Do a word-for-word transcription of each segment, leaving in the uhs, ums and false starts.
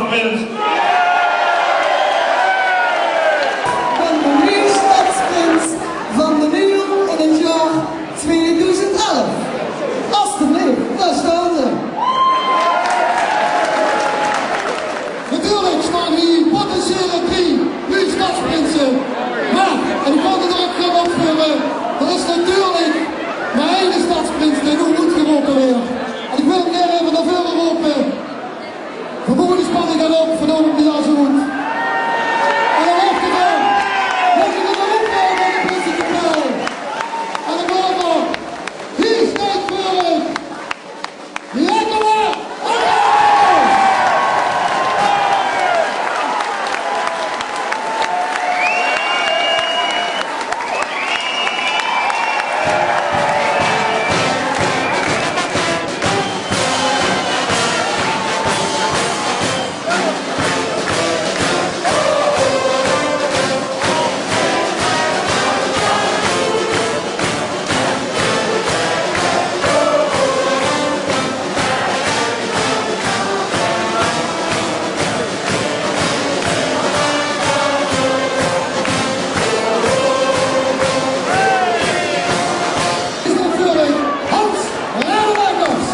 Van de nuuj stadsprins van de Nuon in 't jaor tweedoezend elf. Alstublieft, dao staon ze. Natuurlik staon hie potentiële drie nuuj stadsprinse. Mer, en ich wol 't d'r ouch gaon opveure, d'r is natuurlik mer eine stadsprins dae noe oetgerope weurt. En ich wil 'm gaer effe nao veure rope. Veer boewe de spanning gaon op, veer doon 'm de jas oet. En dan wachte veer. Laot ich 'm gaon opveure nao de Prinsekapel. En dan gaon veer. Hie steit veur uch. Lekker maar. Is dat veur uch Hans Rademakers?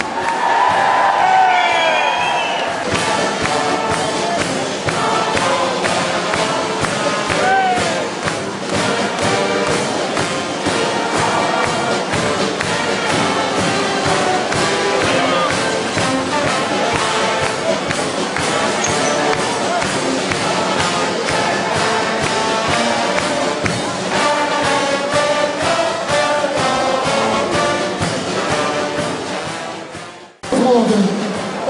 Vraoge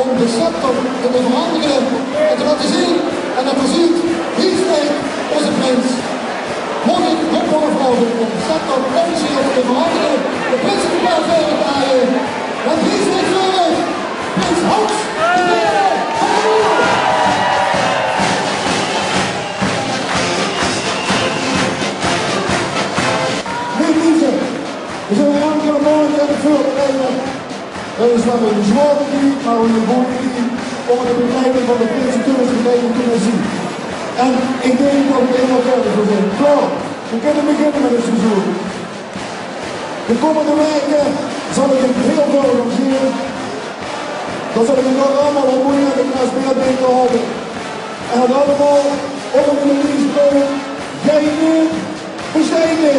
óm de scepter te euverhandige en te laote zeen. En dan veer zuut, hie steit ózze prins. Maag ich Rob Borg vraoge óm de scepter officieel te euverhandige? De prinsekapel veur uch dao. Want hie steit veur uch prins Hans de Derde. Hallo! Meneer Wiese, veer zeen hie aan 't mooi aan 't veurbereide. Dat is waal ein zwaor gebied, mer ein good gebied óm de begeleiding van de prinse te begeleide te kinne zeen. En ich dink dat veer hielemaol klaor veur zeen. Klaor, veer kinne beginne mit 't seizoen. De kómmende waeke zal ich hiel väöl gaon zeen. Dan zal ich 't nog allemaol op moeilijk en knas beeld binnehaoje. En dat allemaol ónger de lies: Geine Versteende.